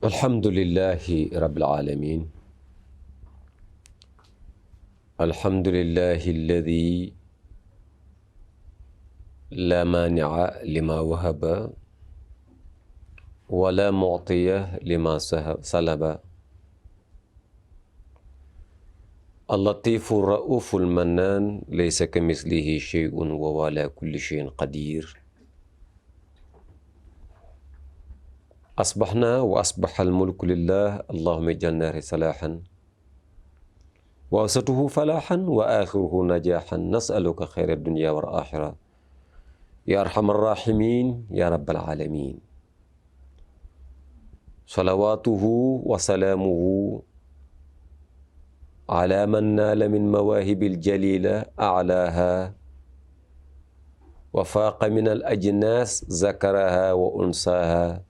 alhamdulillahi rabbil alamin alhamdulillahi alladi la maani'a lima wahaba wala mu'tiya lima salaba allatifu ra'ufu almannan laysa kamislihi shay'un wa huwa ala kulli shay'in qadir asbaxna wa asbaxa almulku lillah allahumma ij'alna salahan wa awsatuhu falahan wa axiruhu najahan nasaluka xayra dunya wal axira ya arhamar rahimin ya rabbal alamin salawatuhu wa salaamuhu ala man naala min mawaahibil jalila a'laaha wa faaqa min al ajnaas zakaraha wa unsaaha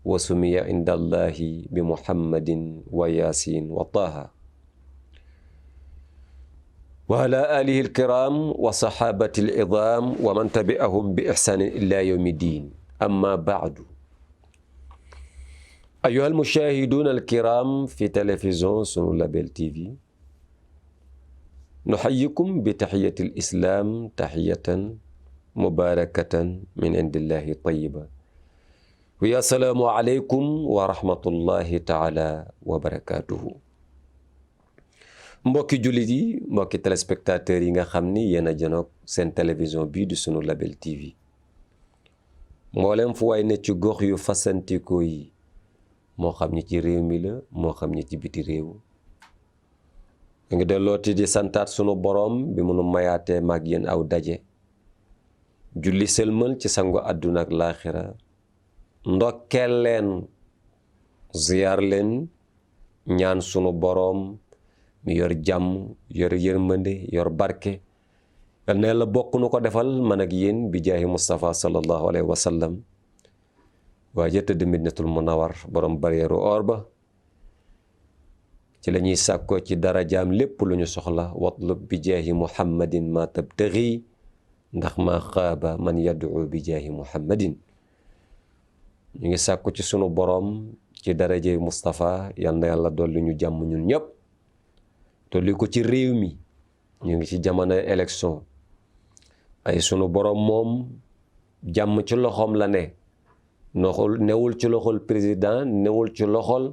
wa sumiya inda allahi bi muhammadin wa yaasin wa taaha wa ala alihi alkiram wa sahabati alidam wa man tabi'ahum bi ihsanin ila yawmi din amma ba'du ayuha almushahidun alkiram fi télévision sunu Label TV nuhayyikum bi tahiyati alislam tahiyatan mubarakatan min indillahi tayyiba wa assalaamu aleykum wa rahmatullahi taala wa barakatuhu mbokki jullit yi mbokki téléspectateurs yi nga xam ni yéen a janoog seen télévision bii di sunu Label TV mboolem fu waay ne ci gox yu fasantikoo yi moo xam ñi ci réew mi la moo xam ñi ci biti réew ngi dellooti di santaat sunu boroom bi munu mayaatee mag yéen aw daje julli sëlmal ci sangu àdduna ak laaxira ndokkeel leen ziyaar leen ñaan sunu boroom mi yor jàmm yor yërmande yor barke yal na Yàlla bokk nu ko defal man ak yéen bi jaahi Mustafa sallallahu alayhi wa sallam waa jëtëdd Madinatul Munawwar borom barrière or ba ci la ñuy sàkkoo ci darajaam lépp lu ñu soxla watlub bi jaahi muhammadin ma tabtaghi ndax ma xaaba man yad'u bi jaahi muhammadin ñu ngi sàkku ci sunu borom ci darajey Mustafa yal na Yàlla dolli ñu jàmm ñun ñëpp dolli ko ci réew mi ñu ngi ci jamono élection ay sunu borom moom jàmm ci loxoom la ne newul ci loxol président newul ci loxol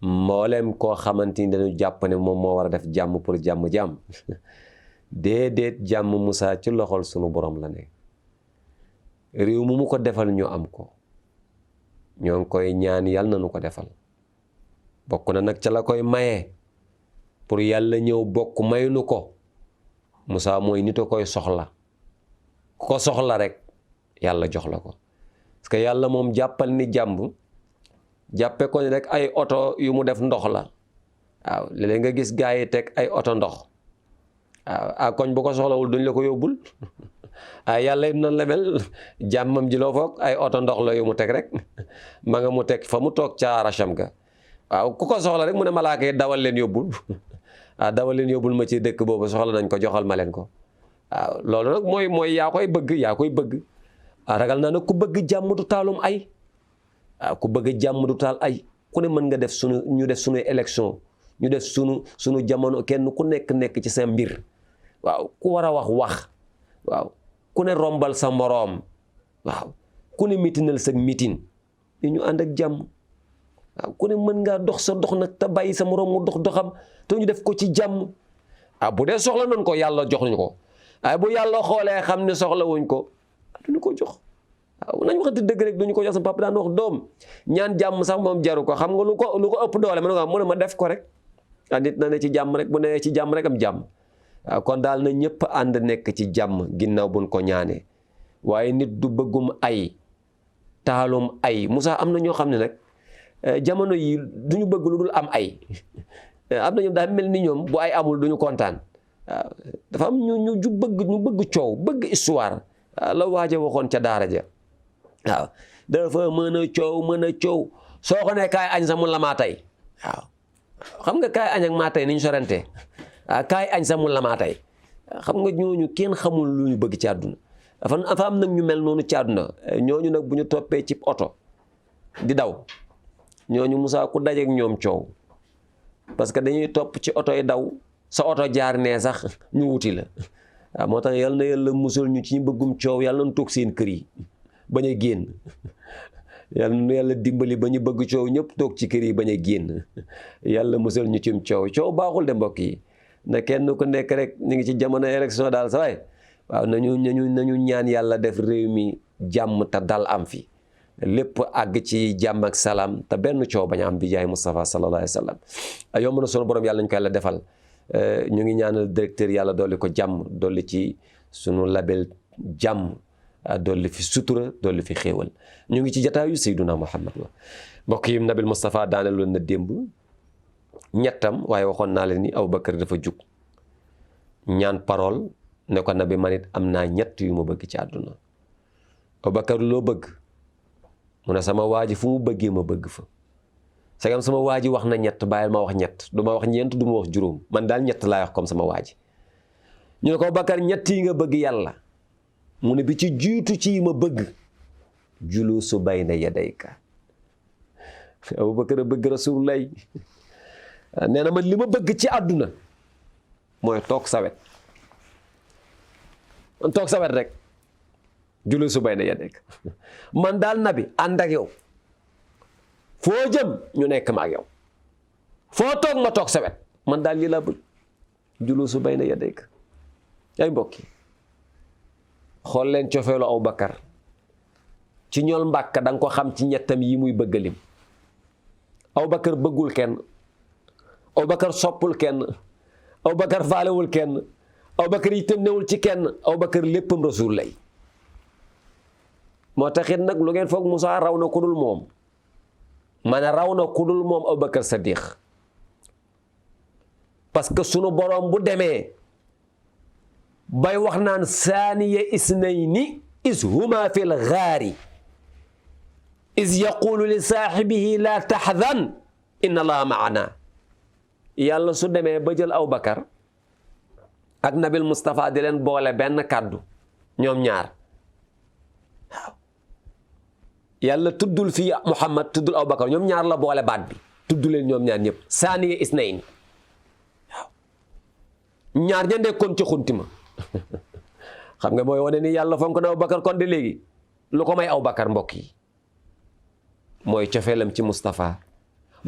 mboolem koo xamante ni dañu jàpp ne moom moo war a def jàmm pour jàmm déedéet jàmm Musaa ci loxol sunu borom la ne réew mu mu ko defal ñu am ko ñoo ngi koy ñaan yàlla na nu ko defal bokk na nag ca la koy maye pour yàlla ñëw bokk may nu ko Musaa mooy nit a koy soxla ku ko soxla rek yàlla jox la ko parce que yàlla moom jàppal ni jàmb jàppe ko ni rek ay oto yu mu def ndox la waaw léeg-léeg nga gis gaa yi teg ay oto ndox waaw a koñ bu ko soxlawul duñ la ko yóbbul yàlla it noonu la mel jàmmam ji loo foog ay oto ndox la yu mu teg rek ma nga mu teg fa mu toog ca aracham ga waaw ku ko soxla rek mu ne malaaka yi dawal leen yóbbul dawal leen yóbbul ma ci dëkk boobu soxla nañ ko joxal ma leen ko waaw loolu nag mooy yaa koy bëgg ragal naa nag ku bëgg jàmm du taalum ay ku bëgg jàmm du taal ay ku ne mën nga def ñu def suñu élection ñu def sunu jamono kenn ku nekk ci sa mbir waaw ku war a wax waaw ku ne rombal sa moroom waaw ku ne mitinal sa mitin ñu ànd ak jàmm waaw ku ne mën ngaa dox sa dox nag te bàyyi sa moroom mu dox doxam te ñu def ko ci jàmm bu dee soxla nañ ko yàlla jox nañu ko waaye bu yàlla xoolee xam ne soxla wuñ ko duñu ko jox waaw nañ waxati dëgg rek duñu ko jox. sama papa daan wax doom ñaan jàmm sax moom jaru ko xam nga lu ko ëpp doole mu ne ma def ko rek nit na ne ci jàmm rek bu nee ci jàmm rek am jàmm waaw kon daal na ñëpp ànd nekk ci jàmm ginnaaw buñ ko ñaanee waaye nit du bëggum ay taalum ay Moussa am na ñoo xam ne nag jamono yi duñu bëgg lu dul am ay am na ñoom daal mel ni ñoom bu ay amul duñu kontaan waaw dafa am ñu bëgg coow bëgg histoire la waaja waxoon ca daara ja waaw dafa mën a coow soo ko ne kaay añ sax mun la maa tey waaw xam nga kaay añ ak maa tey ni ñu sorante kaay añ sax mun la maa tey xam nga ñooñu kenn xamul lu ñu bëgg ci àdduna dafa am nag ñu mel noonu ci àdduna ñooñu nag bu ñu toppee ci oto di daw ñooñu Moussa ku dajeek ñoom coow parce que dañuy topp ci oto yi daw sa oto jaar nee sax ñu wuti la waaw moo tax yal na yàlla musal ñu ci ñu bëggum coow yàlla na toog seen kër yi bañ a génn yàlla na yàlla dimbali ba ñu bëgg coow ñëpp toog ci kër yi bañ a génn yàlla musal ñu cim coow baaxul de mbokk yi na kenn ku nekk rek ñu ngi ci jamono élection daal sa waay waaw nañu ñaan yàlla def réew mi jàmm te dal am fi lépp àgg ci jàmm ak salaam te benn coow bañ a am bi jaay Moustapha sallallahu alayhi wa sallam yomb na sunu borom yàlla ñu ko yàlla defal ñu ngi ñaanal directeur yàlla dolli ko jàmm dolli ci sunu label jàmm dolli fi sutura dolli fi xéewal ñu ngi ci jataayu Seyduna Muhammad la mbokk yi Nabil Moustapha daaneloon na démb ñettam waaye waxoon naa leen ni Aboubacar dafa jug ñaan parole ne ko nabi man it am naa ñett yu ma bëgg ci àdduna Aboubacar loo bëgg mu ne sama waa ji fu mu bëggee ma bëgg fa sagam sama waa ji wax na ñett bàyyil ma wax ñett du ma wax ñeent du ma wax juróom man daal ñett laay wax comme sama waa ji ñu ne ko Aboubacar ñett yi nga bëgg yàlla mu ne bi ci jiitu ci yi ma bëgg juluusu bayna yadayka Aboubacar a bëgg Rasulullah nee na man li ma bëgg ci àdduna mooy toog sa wet man toog sa wet rek juluusu bayna yadayka man daal nabi ànd ak yow foo jëm ñu nekk ma ak yow foo toog ma toog sa wet man daal lii laa bëgg juluusu bayna yadayka ay mbokki xool leen cofeelu Aboubacar ci ñool Mbàkka da nga ko xam ci ñettam yi muy bëggalim Aboubacar bëggul kenn Aboubacar soppul kenn Aboubacar faalewul kenn Aboubacar itam newul ci kenn Aboubacar léppam Rasul lay moo taxit nag lu ngeen foog Moussa raw na ku dul moom ma ne raw na ku dul moom Aboubacar Sadiq parce que sunu boroom bu demee bay wax naan saaniya isnayni is huma fil gaari is yaqulu li saaxibihi la taxzan inna allaha maana yàlla su demee ba jël Aboubacar ak Nabil Moustapha di leen boole benn kàddu ñoom ñaar waaw yàlla tuddul fii Muhammad tuddul Aboubacar ñoom ñaar la boole baat bi tudd leen ñoom ñaar ñëpp saaniya isnayni waaw ñaar ña nekkoon ci xuntima xam nga mooy wane ni yàlla fonk na Aboubacar kon de léegi lu ko may Aboubacar mbokk yi mooy cofeelam ci Moustapha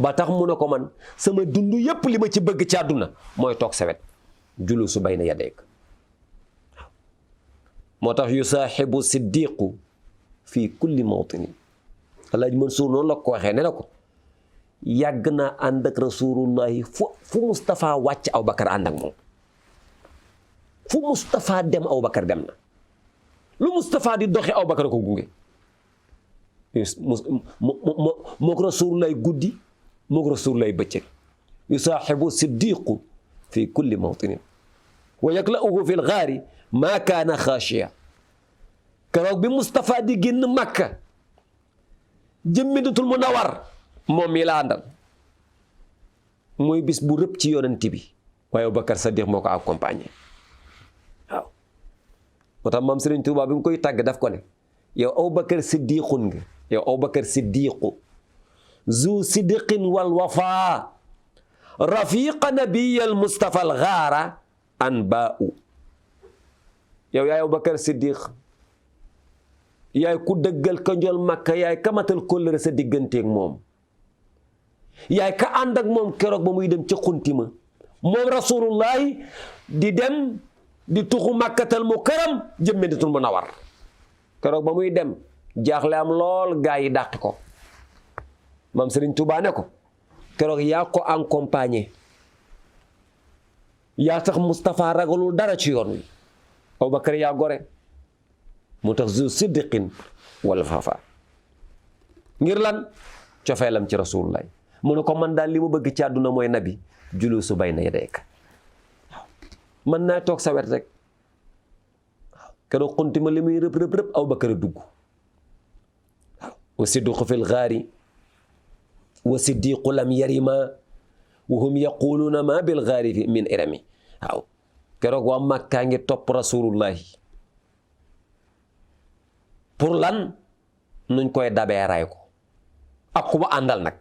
ba tax mu ne ko man sama dund yépp li ma ci bëgg ci àdduna mooy toog sawet julusu bayna yadayk moo tax yusaaxibu siddiqu fii kulli mawtini Alaaji Mansuur noonu la ko waxee ne na ko yàgg naa ànd ak rasulullahi fu Moustapha wàcc Aboubacar ànd ak moom fu Moustapha dem Aboubacar dem na lu Moustapha di doxee Aboubacar ko gunge mook rasulullahi guddi mook rasulullahi bëccëg yusaaxibu siddiqu fi kulli mawtinin wa yakla'uhu fi lgaari maa kaana xaashiya keroog bi Moustapha di génn Makka jëm Madinatul Munawwar moom mi la àndal mooy bis bu rëpp ci yonent bi waaye Aboubacar Sadiq moo ko accompagné waaw moo tax maam Serigne Touba bi mu koy tàgg daf ko ne yow Aboubacar siddiqun nga yow Aboubacar siddiqu zu siddiqin wal wafa rafiqa nabiyal Mustafa al gaara an baa'u yow yaay Aboubacar siddiq yaay ku dëggal ka njol Makka yaay kamatal kóllëre sa digganteeg moom yaay ka ànd ak moom keroog ba muy dem ca xuntima moom rasulullahi di dem di tuxu Makkatal Mukarram jëm Madinatul Munawwar keroog ba muy dem jaaxle am lool gaa yi dàq ko maam Serigne Touba ne ko keroog yaa ko accompagné yaa tax Moustapha ragalul dara ci yoon wi Aboubacar yaa gore mu tax zu siddiqin wal fafa ngir lan cofeelam ci rasulullah mu ne ko man daal li ma bëgg ci àdduna mooy nabi julusu bayna yadayka waaw mën naa toog sa wet rek waaw keroog xunti ma li muy rëb rëb rëb Aboubacar a dugg waaw wa siddiqu fil gaari wa siddiqu lam yarima wa hum yaquluuna ma bil gaari min irami waaw keroog waa Makka ngi topp rasulullahi pour lan nuñ koy dabee ray ko ak ku ma àndal nag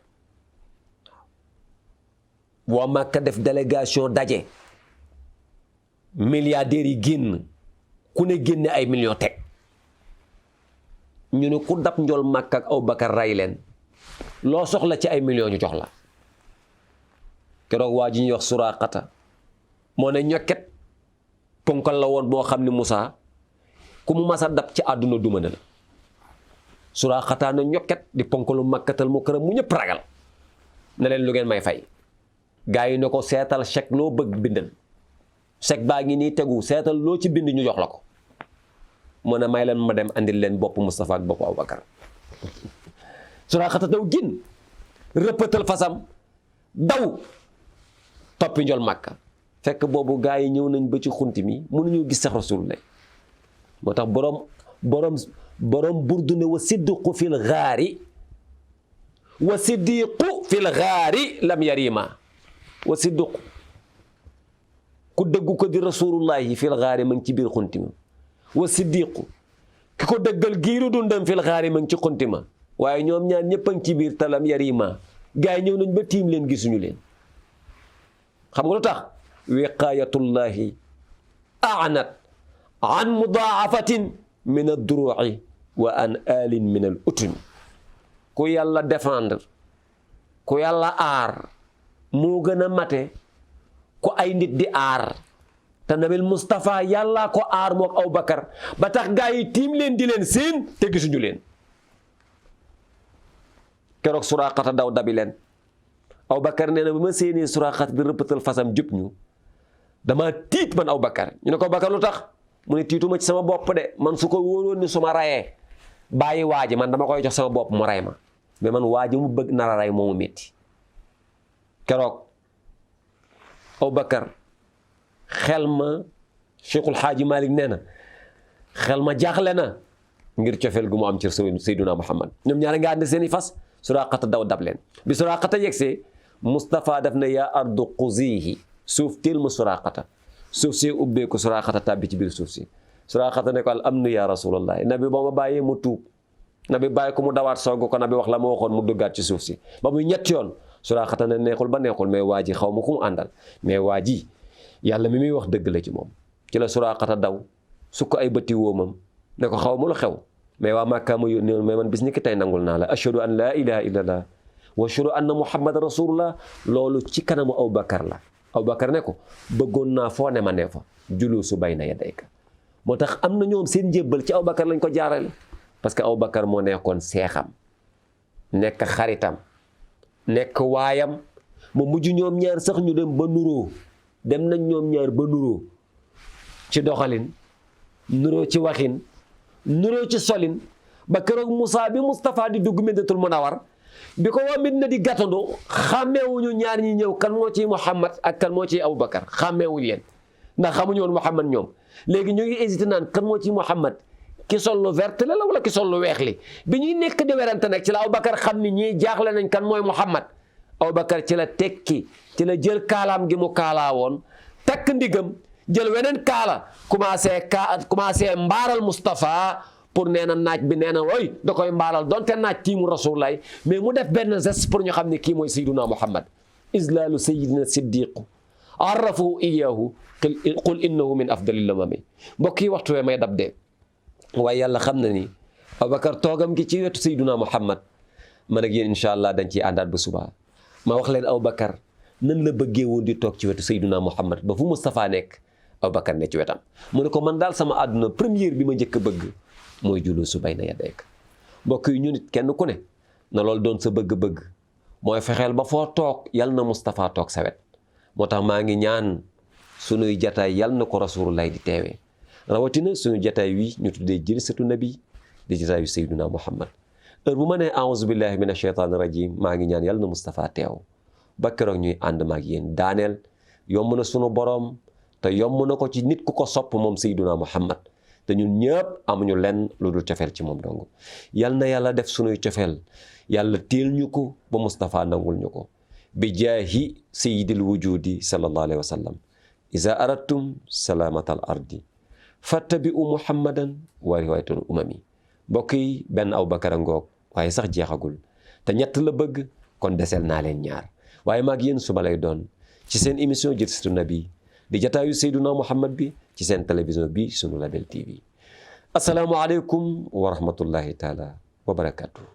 waa Màkka def délégation daje milliardaires yi génn ku ne génne ay millions teg ñu ne ku dab njool Màkka ak Abubakar ray leen loo soxla ci ay millions ñu jox la keroog waa ji ñuy wax Suraqata moo ne ñokket ponkal la woon boo xam ne Moussa ku mu masa dab ci àdduna duma na la Suraqata na ñokket di ponkalu Makkatal Mukarram mu ñëpp ragal ne leen lu ngeen may fay gaa yi ne ko seetal chèque loo bëgg bindal chèque baa ngi nii tegu seetal loo ci bind ñu jox la ko mu ne may leen ma dem andil leen bopp Moustapha ak bopp Abubakar Suraqata daw gin rëppatal fasam daw toppi njol Màkka fekk boobu gaa yi ñëw nañ ba ci xunti mi mënuñu gis sax Rasulullah moo tax borom burdu ne wa siddiqu fil gaari lam yarima wa siddiqu ku dëggu ko di rasulullahi fil gaari ma ngi ci biir xunti ma wa siddiqu ki ko dëggal giiru dundam fil gaari ma ngi ci xunti ma waaye ñoom ñaar ñëpp a ngi ci biir te lam yarima gaa yi ñëw nañ ba tiim leen gisuñu leen xam nga lu tax wiqaayatullahi aanat an mudaafatin min ad-duru'i wa an alin min al utumi ku yàlla défendre ku yàlla aar moo gën a mate ku ay nit di aar te nabil Moustapha yàllaa ko aar mook Abubakar ba tax gaa yi tiim leen di leen seen te gisuñu leen keroog Suraqata daw dabi leen Abubakar nee na bi ma séenee Suraqata di rëppatal fasam jub ñu dama tiit man Abubakar ñu ne ko Abubakar lu tax mu ne tiituma ci sama bopp de man su ko wóoroon ni su ma rayee bàyyi waaji man dama koy jox sama bopp mu ray ma mais man waaji mu bëgg nar a ray moomu métti keroog Abubakar xel ma Cheikhul Xaaji Malik nee na xel ma jaaxle na ngir cofeel gu mu am ci Seydina Muhammad ñoom ñaari nga ànd seeni fas Suraqata daw dab leen bi Suraqata yegsee Moustapha def na yaa ardu quzihi suuf teel ma Suraqata suuf si ubbeeku Suraqata tàbbi ci biir suuf si Suraqata ne ko al amnu ya rasulallah nabi ba ma bàyyee mu tuub nabi bàyyi ko mu dawaat soog ko nabi wax la ma waxoon mu duggaat ci suuf si ba muy ñett yoon Suraqata ne neexul ba neexul mais waa ji xaw ma ku mu àndal mais waa ji yàlla mi muy wax dëgg la ci moom ci la Suraqata daw su ko ay bëtti woomam ne ko xaw ma lu xew mais waa Màkka ma yónni mais man bis ni ki tey nangul naa la ashhadu an laa ilaha illallah wa ashhadu anna muhammad rasulullah loolu ci kanamu Abubakar la Abubakar ne ko bëggoon naa foo ne ma ne fa julusu bayna yadayka moo tax am na ñoom seen njébbal ci Abubakar lañ ko jaarale parce que Abubakar moo nekkoon seexam nekk xaritam nekk waayam ma mujj ñoom ñaar sax ñu dem ba nuroo dem nañ ñoom ñaar ba nuroo ci doxalin nuroo ci waxin nuroo ci solin ba keroog Moussa bi Moustapha di dugg Medinatul Munawwar bi ko waa Medina di gàttandu xàmmeewuñu ñaar ñi ñëw kan moo ciy Muhammad ak kan moo ciy Abubakar xàmmeewuñu leen ndax xamuñu woon Muhammad ñoom léegi ñu ngi hésité naan kan moo ciy Muhammad ki sol lu vert la wala ki sol lu weex li bi ñuy nekk di werante nag ci la Abubakar xam ni ñii jaaxle nañ kan mooy Muhammad Abubakar ci la tekki ci la jël kaalaam gi mu kaalaa woon takk ndigam jël weneen kaala commencé mbaaral Moustapha pour nee na naaj bi nee na oy da koy mbaalal donte naaj tiimu Rasulullah mais mu def benn geste pour ñu xam ne kii mooy Sayyiduna Muhammad islaalu sayyidina siddiqu arrafu iyahu qul innahu min afdalil umami mbokk yi waxtu wee may dab de waaye yàlla xam na ni Abubakar toogam gi ci wetu Sayyiduna Muhammad man ak yéen incha allah dañ ciy àndaat ba suba ma wax leen Abubakar nan la bëggee woon di toog ci wetu Sayyiduna Muhammad ba fu Moustapha nekk Abubakar ne ci wetam mu ne ko man daal sama àdduna première bi ma njëkk a bëgg mooy julusu bayna yadayka mbokk yi ñu nit kenn ku ne na loolu doon sa bëgg-bëgg mooy fexeel ba foo toog yal na Moustapha toog sa wet moo tax maa ngi ñaan sunuy jataay yal na ko Rasulullah di teewee rawatina suñu jataay wi ñu tuddee jilsatu nabi di jataayu Sayyiduna Muhammad heure bu ma nee a'uuzu billahi mina shaytaani rajim maa ngi ñaan yal na Moustapha teew ba keroog ñuy ànd maag yéen daaneel yomb na sunu boroom te yomb na ko ci nit ku ko sopp moom Sayyiduna Muhammad te ñun ñëpp amuñu lenn lu dul cofeel ci moom dong yal na yàlla def sunuy cofeel yàlla teel ñu ko ba Moustapha nangul ñu ko bi jaahi sayyidil wujudi sallallahu alayhi wa sallam iza aradtum salaamata al ardi fattabi'u muhammadan wa riwayatul umami mbokk yi benn Abubakar a ngoog waaye sax jeexagul te ñett la bëgg kon desel naa leen ñaar waaye maag yéen suba lay doon ci seen émission Jilsatu Nabi di jataayu Seyduna Muhammad bi ci seen télévision bi sunu Label TV asalaamu aleykum wa rahmatullahi taala wa barakatuh